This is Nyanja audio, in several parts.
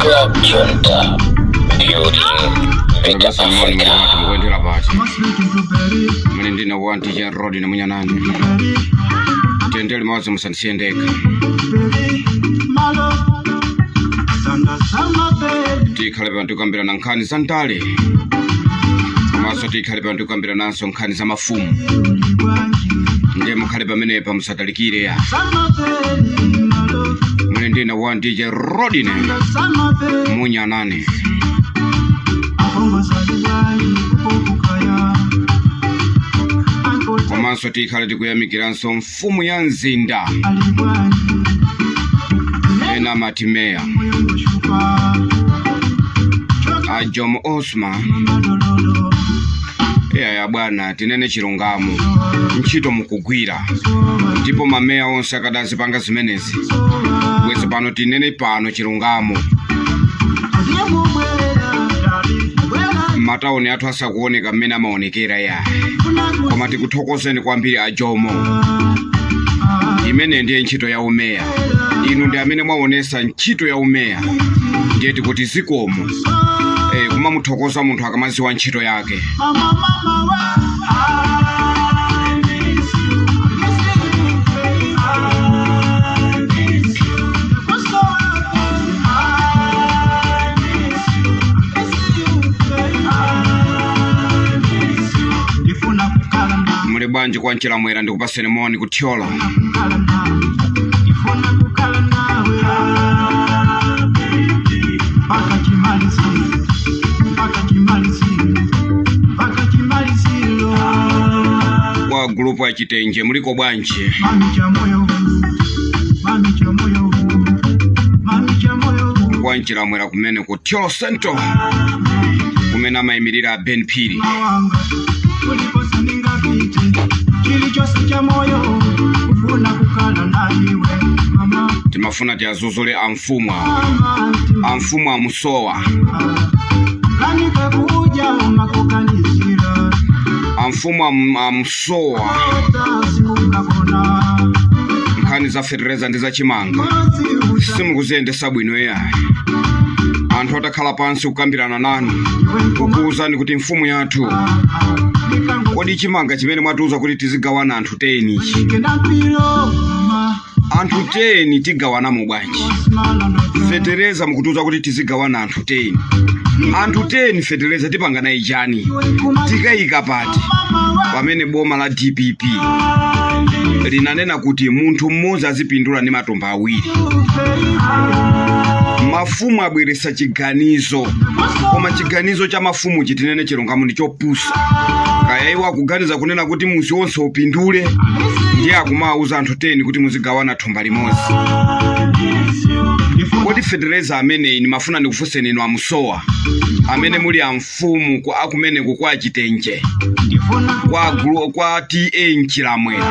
Club Junta, building better Moni muli Africa. pati, mukuyendera pati? Muli ndine wa DJ Rodney Munyanani. Tiyendere limodzi, musandisiye ndekha. Tikhale pano tikukambirana nkhani za ndale, komanso tikhale pano tikukambirananso nkhani za mafumu. Ndiye mukhale pamenepa, musatalikire ya. Muli ndine wa DJ Rodney Munyanani. Komanso tikhale tikuyamikiranso mfumu ya mzinda, ena amati meya, a Jomo Osman. Iya bwana, tinene chilungamo, ntchito mukugwira, ndipo mameya onse akadazipanga zimenezi bwezi pano. Tinene pano chilungamo, matauni athu asakuoneka mmene amaonekera ya. Koma tikuthokozeni kwambiri a Jomo, imene ndiye ntchito ya umeya. Inu ndi amene mwaonesa ntchito ya umeya, ndiye tikuti zikomo. Kumamuthokoza munthu akamaziwa ntchito yake. Muli bwanji kwa Nchilamwera? Ndikupaseni moni kuthyolo. Ndifuna kukhala nawe mpaka chimaliziro, mpaka chimaliziro, mpaka chimaliziro. Kwa gulupu ya Chitenje, muliko bwanji? Mami cha moyo, mami cha moyo, mami cha moyo. Kwa Nchilamwera kumene ku Thyolo Central, kumene amayimirira Ben Phiri. Mawanga kulikonse ndingapite, chilichonse cha moyo kufuna kukhala na iwe mama. Timafuna tiyazuzule amfumu awa. Mama mtima. Amfumu amusowa. Kanika kuja umakukanizira. Amfumu amusowa. Ota sikukakona. Nkhani za fetereza ndi zachimanga Mazi uta simukuziyendesa bwino yayi. Anthu atakhala pansi kukambirana nanu, iwe nkoma kukuwuzani kuti mfumu yathu, nikango kodi chimanga chimene mwatiuza kuti tizigawana anthu 10 ichi, kenda mpilo mama. anthu 10 tigawanamo bwanji? Osmala no. Fetereza mukutiuza kuti tizigawana anthu 10, anthu 10 fetereza tipanga nayi chani? Iwe nkoma. Tikayika pati, pamene boma la DPP linanena kuti munthu mmodzi azipindula ndi matumba 2? Mafumu abweresa chiganizo, koma chiganizo cha mafumu, chitinene chilungamo, ndi chopusa. Kaya iwo akuganiza kunena kuti muzi wonse upindule, ndiye akumawuza anthu 10 kuti muzigawana thumba limodzi. Kodi fetereza ameneyi, ndimafuna ndikufunseni inu amusowa amene muli amfumu kwa akumeneku kwa Chitenje, Ndifuna kwa gulu, kwa TA Nchilamwera,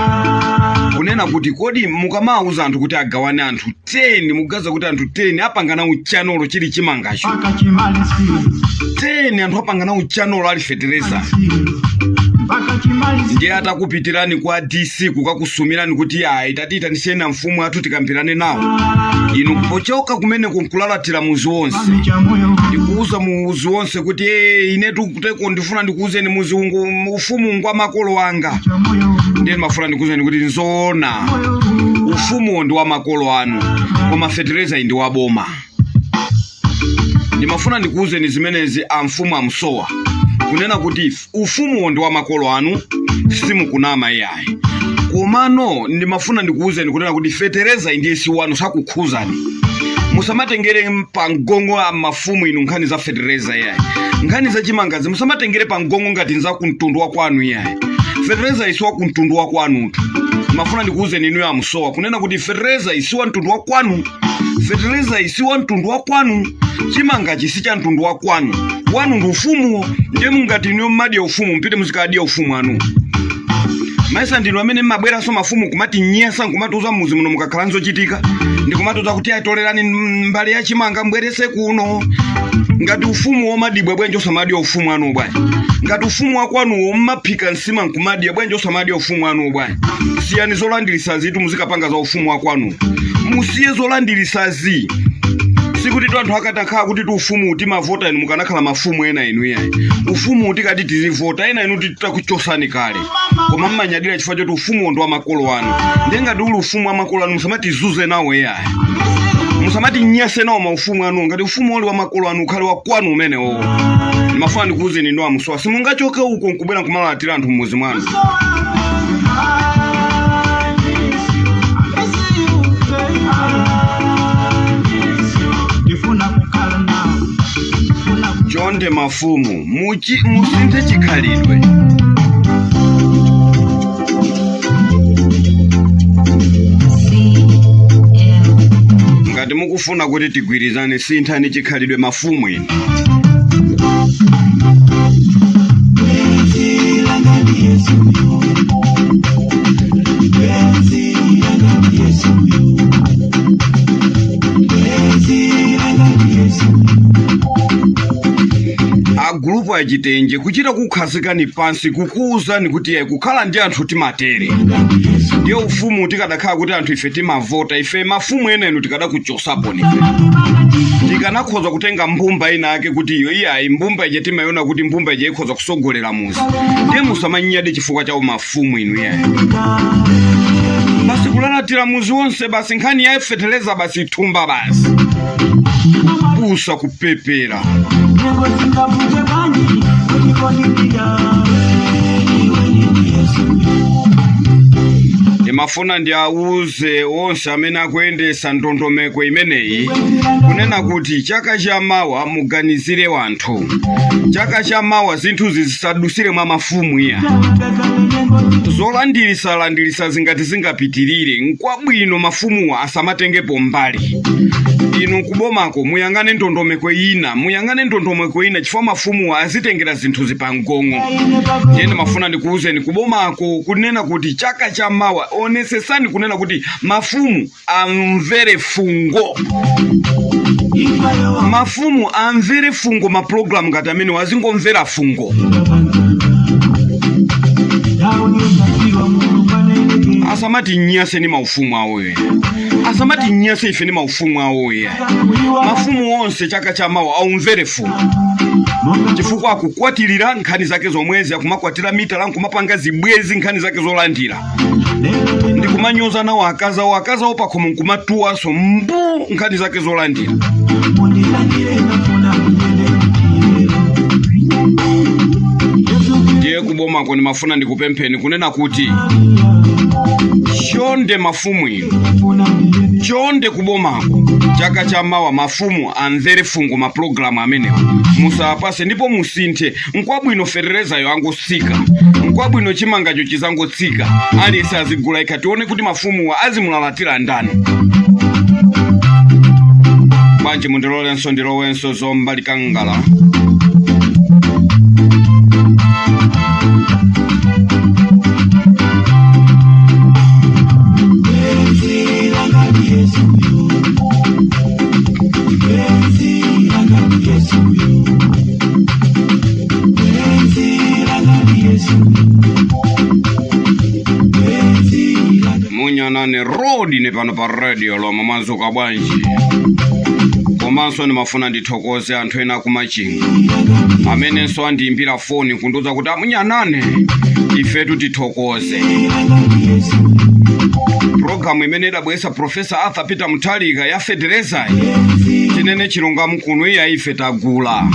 kunena kuti kodi mukamawuza anthu kuti agawane anthu 10, mukuganiza kuti anthu 10 apangana uchanolo chili chimangacho? Mpaka chimaliziro. 10 anthu apangana uchanolo ali fetereza? Mpaka chimaliziro. Ndiye atakupitirani kwa DC kukakusumirani kuti ayi, tatiitaniseni mfumu athu tikambirane nawo, inu pochoka kumene kunkulalatira muzi wonse, Mami cha moyo. ndikuuza muzi wonse kuti "Eh, inetu kuteko ndifuna ndikuuzeni, muzi ungu ufumu ngwa makolo anga." Cha moyo. Ndiye ndimafuna ndikuuzeni kuti nzoona, ufumuwo ndi wa makolo anu, koma fetereza iyi ndi wa boma. Ndimafuna ndikuuzeni zimenezi amfumu amsowa, kunena kuti ufumuwo ndi wa makolo anu, simukunama iyayi, komano ndimafuna ndikuuzeni kunena kuti fetereza iyi ndiye si wanu, sakukhuzani. Musamatengere pamgongo a mafumu inu nkhani za fetereza iyayi, nkhani za chimangazi musamatengere pamgongo ngati nza kumtundu wa kwanu iyayi. Fetereza isi wa kumtundu wa kwanutu. Mafuna ndikuuzeni inuyo amsowa kunena kuti fetereza isi wa mtundu wa kwanu, fetereza isi wa mtundu wa kwanu, chimangachi si cha mtundu wa kwanu, wanu ndi ufumuwo. Ndiye mungati inuyo mmadya ufumu, mpite muzikadya ufumu anu. Maisa ndinu amene mmabweranso mafumu kumatinyasa, nkumatiuza mmuzi muno mukakhala nzochitika, ndikumatiuza kuti atolerani mbale ya chimanga mbwerese kuno. Ngati ufumu womadibwa, bwanji osamadya ufumu anuwo bwanji? Ngati ufumu wakwanuwo mmaphika nsima nkumadya, bwanji osamadya ufumu anuwo bwanji? Siyani zolandirisazi tu, muzikapanga za ufumu wakwanuwo, musiye zolandirisazi. Sikuti tu anthu akatakhala kuti tu ufumu timavota, inu mukanakhala mafumu ena inu. Iyayi, ufumu tikati tizivota ena inu titakuchosani kale, koma mmanyadira chifukwa choti ufumuwo ndi wa makolo anu. Ndiye ngati uli ufumu wa makolo anu, musamatizuze nawo iyayi, musamatinyase nawo maufumu anu. Ngati ufumu uli wa makolo anu, ukhale wa kwanu umenewo. Ndimafuna ndikuwuzeni ndo amusowa, simungachoke uko nkubwera nkumalatira anthu mmuzi mwanu. Ndifuna kukhala nawe, ndifuna. Chonde mafumu, musinthe chikhalidwe. C L Ngati mukufuna kuti tigwirizane, sinthani chikhalidwe mafumu inu. Agulupu achitenje kuchita kukhazikani pansi, kukuwuzani kuti iye kukhala ndi anthu timatere. Ndiye ufumu tikadakhala kuti anthu ife timavota, ife mafumu ena inu tikadakuchosapo. Ife tikanakhoza kutenga mbumba ina ake kuti iyo iyayi, mbumba ije timayiona kuti mbumba ije ikhoza kusogolera muzi. Ndiye musamanyade chifukwa cha umafumu inu iyayi. Basi kulalatira muzi wonse, basi nkhani ya feteleza, basi thumba, basi kupusa, kupepera. Nyengo zingavute bwanji, uchikondipiga iwe ndi Yesu. Ndimafuna ndiawuze onse amene akuyendesa ndondomeko imeneyi kunena kuti chaka cha mawa muganizire wanthu. Chaka cha mawa zinthuzi zisadusire mwa mafumu iya. Zolandirisalandirisa zingati zingapitirire, nkwabwino mafumuwa asamatengepo mbali. Inu kubomako muyang'ane ndondomeko ina, muyang'ane ndondomeko ina, chifukwa mafumuwa azitengera zinthuzi pa mgong'o. Ndiye ndimafuna ndikuwuzeni kubomako kunena kuti chaka cha mawa onesesani kunena kuti mafumu amvere fungo, mafumu amvere fungo. Mapulogalamu ngati amene azingomvera fungo, asamati nyase ni maufumu awoyo, asamati nyase ife ni maufumu awoyo. Mafumu onse chaka cha mawa aumvere fungo, chifukwa akukwatirira nkhani zake zomwezi, akumakwatira mitala, nkumapanga zibwezi, nkhani zake zolandira ndikumanyoza nawo akazawo, akazawo pakhomo nkumatuwanso mbu, nkhani zake zolandira. Mundilandire, ndafuna kuyende mtiyero Yesu. Ndiye kubomako ndimafuna ndikupempheni kunena kuti chonde mafumu inu, Ndafuna ndiyende. Chonde kubomako, chaka cha mawa mafumu amvere fungo. Mapulogalamu amenewa musawapase ndipo musinthe. Nkwabwino feterezayo angotsika, nkwabwino chimangacho chizangotsika, aliyense azigula yekha, tione kuti mafumuwa azimulalatira ndani. Bwanji mundilolenso ndilowenso Zomba Likangala. Benzi langa ndi Yesu yo. Benzi langa ndi Yesu yo. Benzi langa ndi Yesu. Benzi langa. Munyanane Road ne pano pa radio lomwe. Mwazuka bwanji? Komanso ndimafuna ndithokoze anthu ena kumachinga amenenso andiyimbira foni kundiuza kuti amunyanane, ifetu tithokoze programu imene idabweretsa Profesa Arthur Peter Mutharika ya feterezayi. Tinene chilungamo kuno, iya, ife tagula.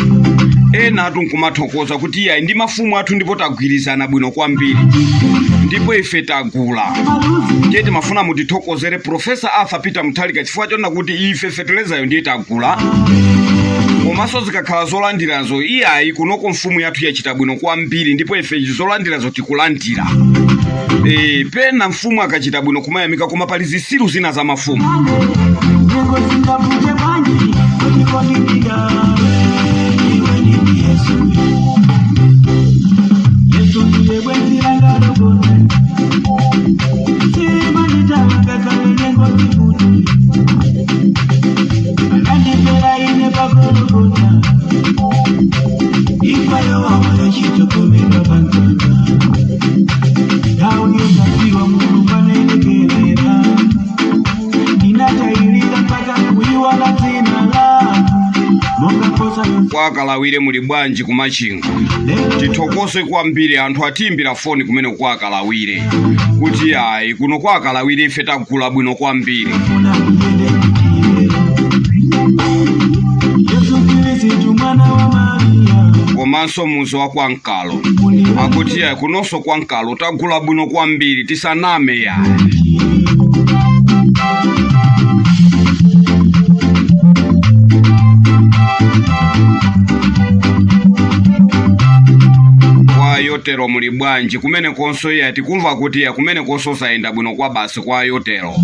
Ena atu nkumathokoza kuti iyayi, ndi mafumu athu ndipo tagwirizana bwino kwambiri, ndipo ife tagula. Ndiye timafuna mutithokozere Profesa Arthur Peter Mutharika chifukwa chonena kuti ife feterezayo ndiye tagula, komanso zikakhala zolandirazo, iyayi, kunoko mfumu yathu yachita bwino kwambiri, ndipo ife zolandirazo tikulandira. Pena mfumu akachita bwino kumayamika, koma pali zisilu zina za mafumu. Nyengo zingavute bwanji, uchikondipiga iwe ndi Yesu. Yesu ndiye bwenzi langa lokonda. Anandifera ine pagologota, imfa yowawa yachitokomedwa pamtanda. Nthawi yosadziwa Mulungu anelekelera, ndinatayilira mpaka kuyiwala dzina lanu, monga nkhosa Kwa Kalawire muli bwanji kumachinga? Tithokoze kwambiri, anthu atiimbira foni kumene kwa Kalawire kuti ayi, kuno kwa Kalawire ife tagula bwino kwambiri. Funa ndiyende kuchiyero. Yesu Khristu mwana wa Mariya, Komanso muzi wa kwa Nkalo akuti ayi, kunonso kwa Nkalo tagula bwino kwambiri, tisaname yayi. Kwa Yotero muli bwanji kumene konso? Iya, tikumva kuti iya, kumene konso zayenda bwino kwa basi kwa Yotero.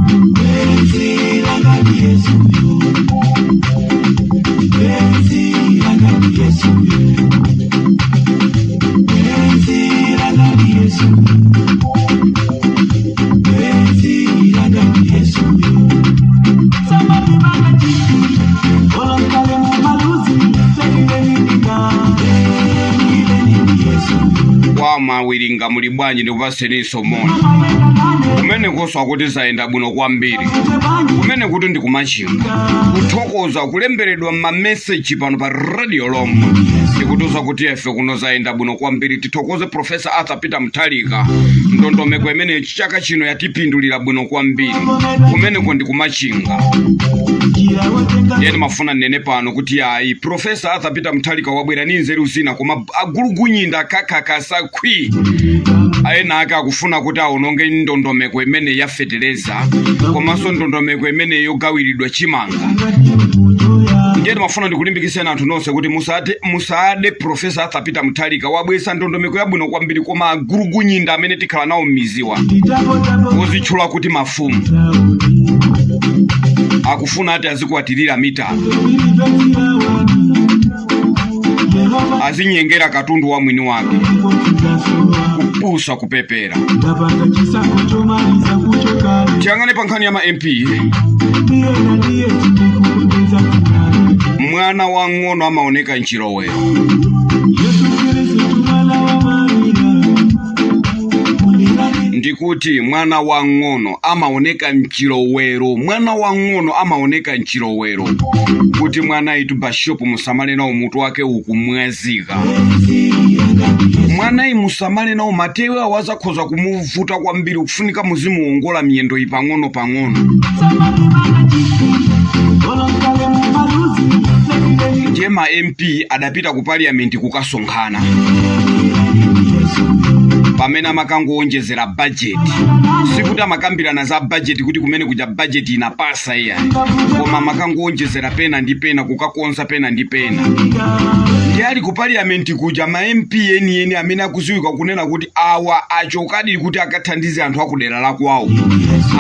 Bwenzi langa ndi Yesuyo, bwenzi langa ndi Yesuyo, bwenzi langa ndi Yesuyo, bwenzi langa ndi Yesuyo. Samani chiti olonkale mu maluzi lenileninika lenileni ndi Yesuyo. Kwa Mawiringa muli bwanji? Ndikupaseninso moni kumene konso, akuti zayenda bwino kwambiri kumene kuti ndikumachinga. Kuthokoza kulemberedwa mameseji pano pa Radio Lomwe, ndikutiuza kuti ife kuno zayenda bwino kwambiri. Tithokoze Professor Arthur Peter Mutharika, ndondomeko imene chaka chino yatipindulira bwino kwambiri kumeneko ndikumachinga. Njira watenga. Ndiye ndimafuna nnene pano kuti ayi, Professor Arthur Peter Mutharika wabwera ni nzeru zina, koma agulugunyinda kakakasa khwi ena ake akufuna kuti aononge ndondomeko imene ya feteleza komanso ndondomeko imene yogawiridwa chimanga. Ngati mkujoya. Ndiye ndimafuna ndikulimbikitseni anthu nonse kuti musade Professor Arthur Peter Mutharika, wabwesa ndondomeko yabwino kwambiri, koma agulugunyinda amene tikhala nawo m'miziwa Nditapotapo ozitchula kuti mafumu saudi akufuna ati azikwatirira mitala, Yehova azinyengera katundu wa mwini wake. Ndipotidzasowa. Kupusa, kupepera. Ndapanga chisankho chomaliza kuchokale. Tiyang'ane pa nkhani ya ma MP. Ndiyena ndiye tindikupembedza tinali. Mwana wang'ono amaoneka mchilowero. Yesu Khristu mwana wa Mariya, mundilani. Ndikuti mwana wang'ono amaoneka mchilowero, mwana wang'ono amaoneka mchilowero, kuti mwana itu bashopu musamale nawo, mutu wake ukumwazika. Mwanayi musamale nawo, matewe awo azakhoza kumuvuta kwambiri, kufunika muzimuwongola miyendo iyi pang'ono pang'ono. Olonkale mu maluzi. Ndiye ma MP adapita ku parliament kukasonkhana pamene amakangowonjezera budget. Sikuti amakambirana za budget kuti kumene kuja budget inapasa, iya, koma amakangowonjezera pena ndi pena, kukakonza pena ndi pena. Ndi ali ku parliament kuja, ma MP enieni amene akuziwika kunena kuti awa achokadi kuti akathandize anthu akudera la kwawo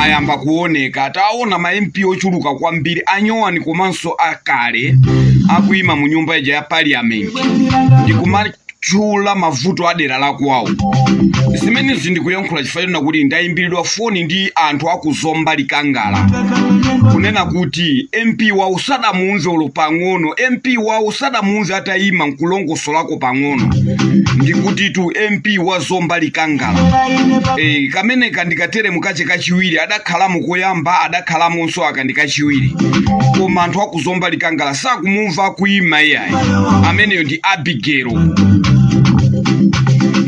ayamba kuoneka. Taona ma MP ochuluka kwambiri anyowani komanso akale akuyima mu nyumba ija ya parliament ndikumatchula mavuto a dera la kwawo. Zimenezi ndikuyankhula chifukwa chonena kuti ndayimbiridwa foni ndi anthu akuzomba Likangala kunena kuti MP wawo sadamumve olo pang'ono, MP wawo sadamumve atayima nkulongosolako pang'ono. Ndikutitu MP wa Zomba Likangala kameneka ndikatere mukache kachiwiri, adakhalamo koyamba, adakhalamonso aka ndi kachiwiri, koma anthu akuzomba Likangala sakumumva akuyima iyayi. Ameneyo ndi Abigail.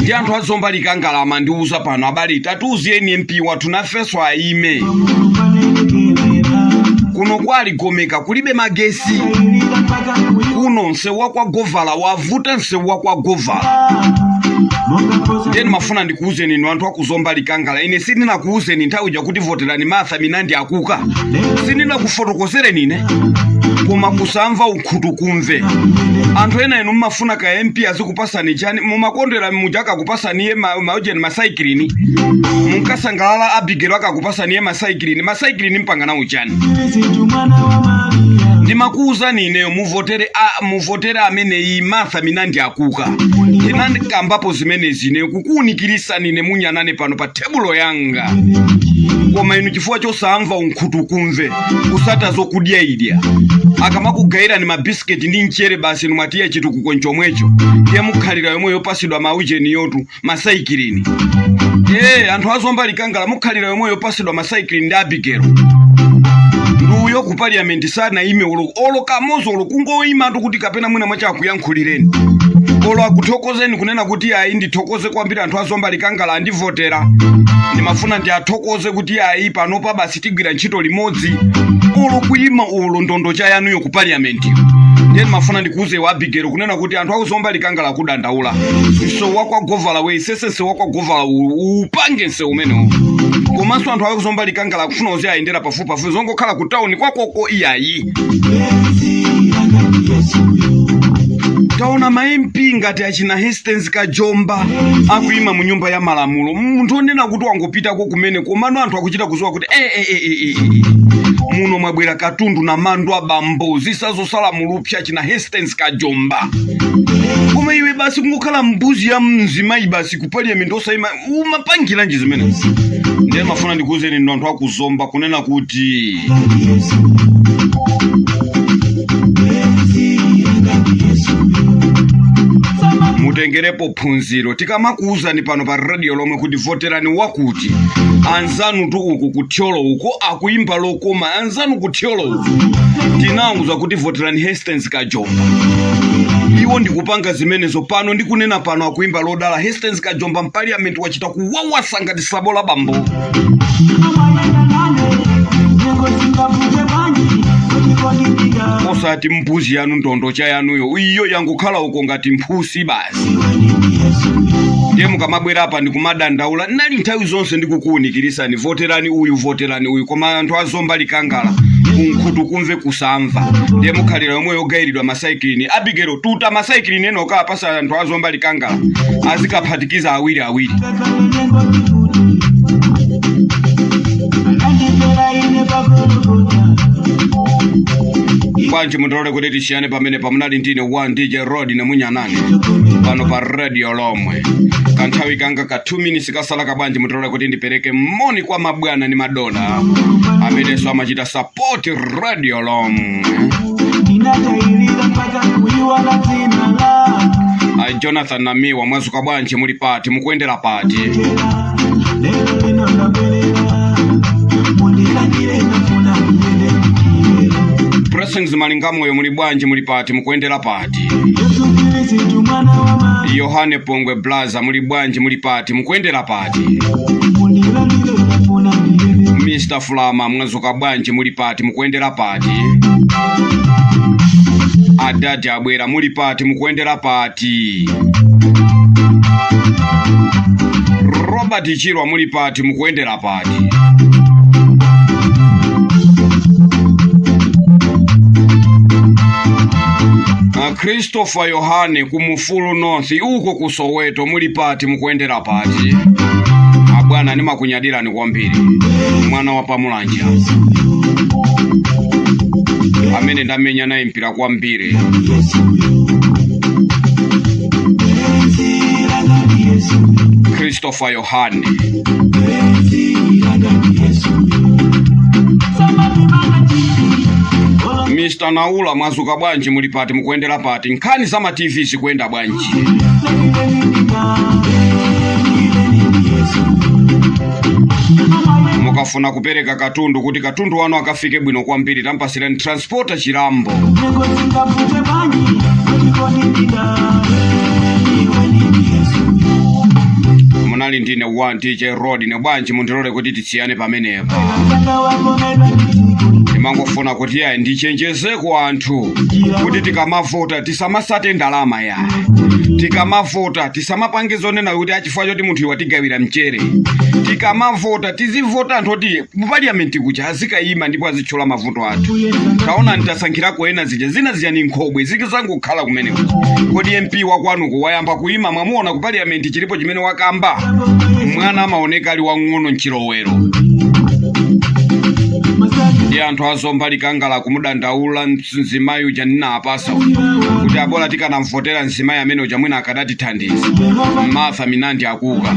Ndi anthu azomba Likangala amandiuza pano, abale, tatiuzeni MP wathu nafenso ayime kuno. Kwaligomeka kulibe magesi kuno, msewu wa kwa Govala wavuta, msewu wa kwa Govala. Ndiye ndimafuna ndikuuzeni inu anthu akuzomba Likangala, ine sindinakuuzeni nthawi ija kuti voterani Martha Minandi Akuka? Sindinakufotokozereni ine? Koma kusamva ukhutu kumve. Anthu ena inu mmafuna ka MP azikupasani chani? Mumakondwera muja akakupasani iye maujeni, masaikilini. Munkasangalala Abigail akakupasani iye masaikilini. Masaikilini mpanga nawo chani? Ndimakuwuzani ineyo, muvotere muvotere ameneyi Martha Minandi Akuka. Ndinakambapo zimenezi ineyo, kukuwunikirisani ine munyanane pano pa tebulo yanga, koma inu chifukwa chosamva unkhutu kumve kusata zokudya idya, akamakugayirani mabisiketi ndi mchere basi, inu mwatiya chitukuko nchomwecho. Ndiye mukhalira yomwe yopasidwa maujeni yotu masaikilini. Anthu azomba likangala, mukhalira yomwe yopasidwa masaikilini ndi Abigelo nduyo. Ku parliament sanaime olo kamozi, olo kungoyimatu kuti kapena mwina mwache akuyankhulireni, olo akuthokozeni kunena kuti ayi, ndithokoze kwambiri anthu azomba likangala andivotera, ndimafuna ndiathokoze kuti ayi, panopa basi tigwira ntchito limodzi, olo kuyima olo ndondo cha yanuyo ku parliament. Ndiye ndimafuna ndikuuze wa Abigelo kunena kuti anthu akuzomba likangala akudandaula msewu wa kwa Govala we sese wa kwa Govala upange msewu umenewo. Komanso anthu akuzomba likangala akufuna uzi ayendera pafupipafupi, zongokhala ku tawuni kwakoko iyayi. Taona ma MP ngati achina Hastings Kajomba akuyima mu nyumba ya malamulo, munthu onena kuti wangopitako kumene, komano anthu akuchita kuziwa kuti eh, muno mwabwera katundu na mandu abambo zisazosala mulupsa achina Hastings Kajomba. Koma iwe basi kungokhala mbuzi ya mzimayi basi ku parliament osayima, umapangiranji zimene? Ndiye mafuna ndikuwuzeni inu anthu akuzomba kunena kuti mutengerepo phunziro. Tikamakuwuzani pano pa radio lomwe kuti voterani wakuti, anzanu tu uku kuthyolo uko akuyimba lokoma, anzanu kuthyolo uku tinawuza kuti voterani Hastings Kajomba, iwo ndikupanga zimenezo pano ndikunena pano akuimba lodala. Hastings Kajomba m'parliament wachita kuwawasa ngati sabola bambo. Amayenda nane nyengo zingavute bwanji kuchikondipika. Osati mbuzi yanu ndondo cha yanuyo, iyo yangokhala uko ngati mphusi basi. Ndiye mukamabwera apa ndikumadandaula, nali nthawi zonse ndikukuwunikirisani, voterani uyu, voterani uyu, koma anthu azomba likangala kunkhutu kumve kusamva. Ndiye mukhalira yomwe yogayiridwa masaikilini. Abigelo, tuta masaikilini ena okapasa anthu azomba likangala azikaphatikiza awiri awiri. Ngakhale nyengo zivute, anandifera ine pagologota. Bwanji mundilole kuti tisiyane pamene pamunali ndine 1 DJ Rod nemunyanane pano pa radio lomwe. Kanthawi kanga ka 2 minutes kasala kabwanji, mundilole kuti ndipereke moni kwa mabwana ndi madona amenenso amachita support radio lomwe. Ndinatayilira mpaka kuiwala dzina langa. Ai, Jonathan Namiwa, mwazuka bwanji? Muli pati? Mukuyendera pati? Lero lino ndabwerera, mundilandire, ndafuna ndiyende mchiyero. Blessings Malingamoyo, muli bwanji? Muli pati? Mukuyendera pati? Yesu Khristu mwana wa Maria. Yohane Pongwe Blaza, muli bwanji? Muli pati? Mukuyendera pati? Mundilandire, ndafuna ndiyende. Mr Fulama, mwazuka bwanji? Muli pati? Mukuyendera pati? Adadi abwera, muli pati? Mukuyendera pati? Robert Chirwa, muli pati? Mukuyendera pati? Christopher Yohane kumufulu North uko ku Soweto, muli pati? Mukuyendera pati? Abwana, ndimakunyadirani kwambiri, mwana wa pamulanja amene ndamenya naye mpira kwambiri. Christopher Yohane. Mr Naula, mwazuka bwanji? Muli pati? Mukuyendera pati? Nkhani za ma TV zikuyenda bwanji? Mukafuna kupereka katundu kuti katundu wanu akafike bwino kwambiri, tampasirani transporter Chilambo. Nyengo zingavute bwanji kuchikondipika iwe ndi Yesu. Munali ndine 1 DJ Rod ne. Bwanji mundilole kuti tisiyane pamenepa. Msanga wakomedwa ndi Ndimangofuna kuti yayi, ndichenjezeko anthu kuti tikamavota tisamasate ndalama ya, tikamavota tisamapange zonena kuti achifukwa choti munthu iwe watigawira mchere. Tikamavota tizivota anthu oti mu parliament kuja azikayima ndipo azitchula mavuto athu. Taona ntasankhirako ena zija, zina zija ni nkhobwe zikizangokhala kumene kuja. Kodi MP wakwanuko wayamba kuyima? Mwamuona ku parliament? Chilipo chimene wakamba? Mwana amaoneka ali wang'ono mchilowero. Ndiye Ndi anthu azomba likangala kumudandaula mzimayi uja ndinapasa uja kuti abola tikanamvotera mzimayi amene uja mwina akadatithandiza. Martha Minandi akuka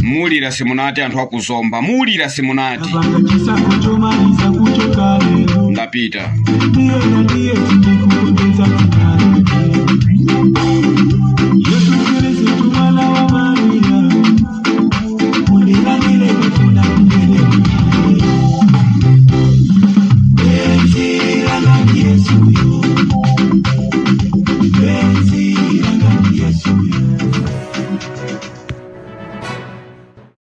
mulira simunati, anthu akuzomba mulira simunati. Napanga chisankho chomaliza kuchoka lero. Ndapita. Ndiye ndiye tindikukondeza.